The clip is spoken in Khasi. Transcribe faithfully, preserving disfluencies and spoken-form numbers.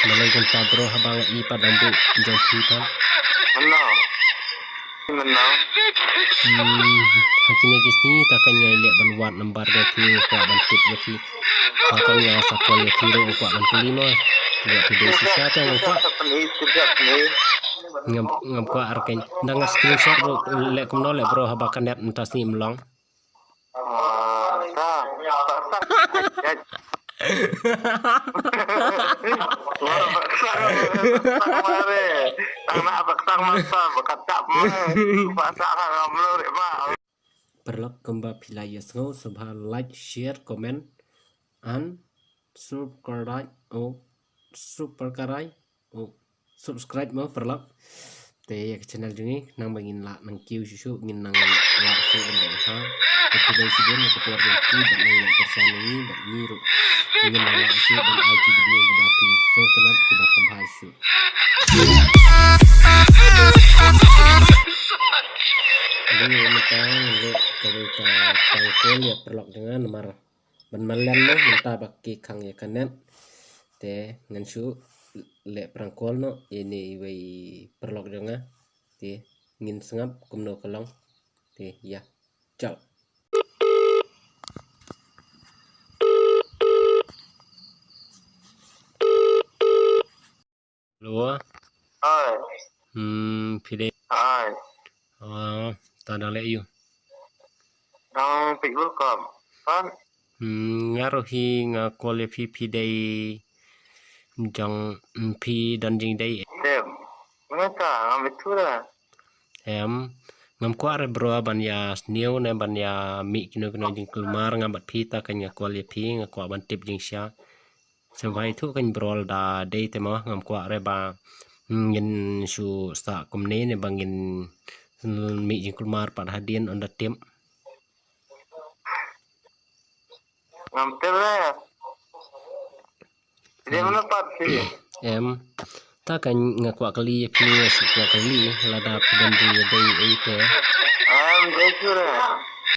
Balei kumta bro, haba nga i pat dang buh jong phi pat. Mynno? Mynno? Hmm, ha kine ki sngi ta ka nga leh ban wad number jong phi, kwah ban tip ïa phi. Ta ka nga sa call ïa phi ruh kwah ban kylli mo. Leh phi dei shisha te ngam kwah. Ngam, ngam kwah ar kein. Dang nga screenshot ruh leh kumno leh bro haba ka net mynta sngi ym long. Ah, ta, ta, ta. Paralok kumba phi la ïohsngew sngewbha like, share, comment and subscribe. Oh, subscribe. Oh, subscribe mo paralok. Te ïa ka channel jong ngi khnang ba ngin lah nang kiew shuh shuh, ngin nang lah shuh ban leh ha. Te khublei shibun ïa ka por jong phi bad nang ïa ka channel ngi bad ngi ruh ngin nang lah shuh ban ai ki video kiba phi sngewtynnat kiba kham bha shuh. Dei mynta ngan leh kawei ka prank call ïa paralok jong nga namar ban malen noh mynta ba ki khang ïa ka net. Te ngan shu leh prank call noh ïa ine iwei paralok jong nga. Te ngin sngap kumno ka long. Te ïa. Chal. Hello. Hi. Hmm, phi dei. Hi. Ah, ta dang leh aïu? Dang peit World Cup. Pat? Hmm, nga ruh hi nga call ïa phi, phi dei jong, hmm, phi don jingdei. Dem. Mynta ngam ithuh da. Em, ngam kwah re bro ban ïa sniew ne ban ïa mih kino kino jingkulmar nga bad phi, ta ka nga call ïa phi nga kwah ban tip jingshisha. Sngewbha ïathuh kein bro lada dei te mo, ngam kwah re ba ngin shu sah kumne ne ba ngin mih jingkulmar pat hadien ynda tip. Ngam tip re. Dei mano pat phi? Em. Ta ka nga kwah kylli ïa phi, nga shu kwah kylli lada phi don jingïadei ei te. Em, dei shuh re.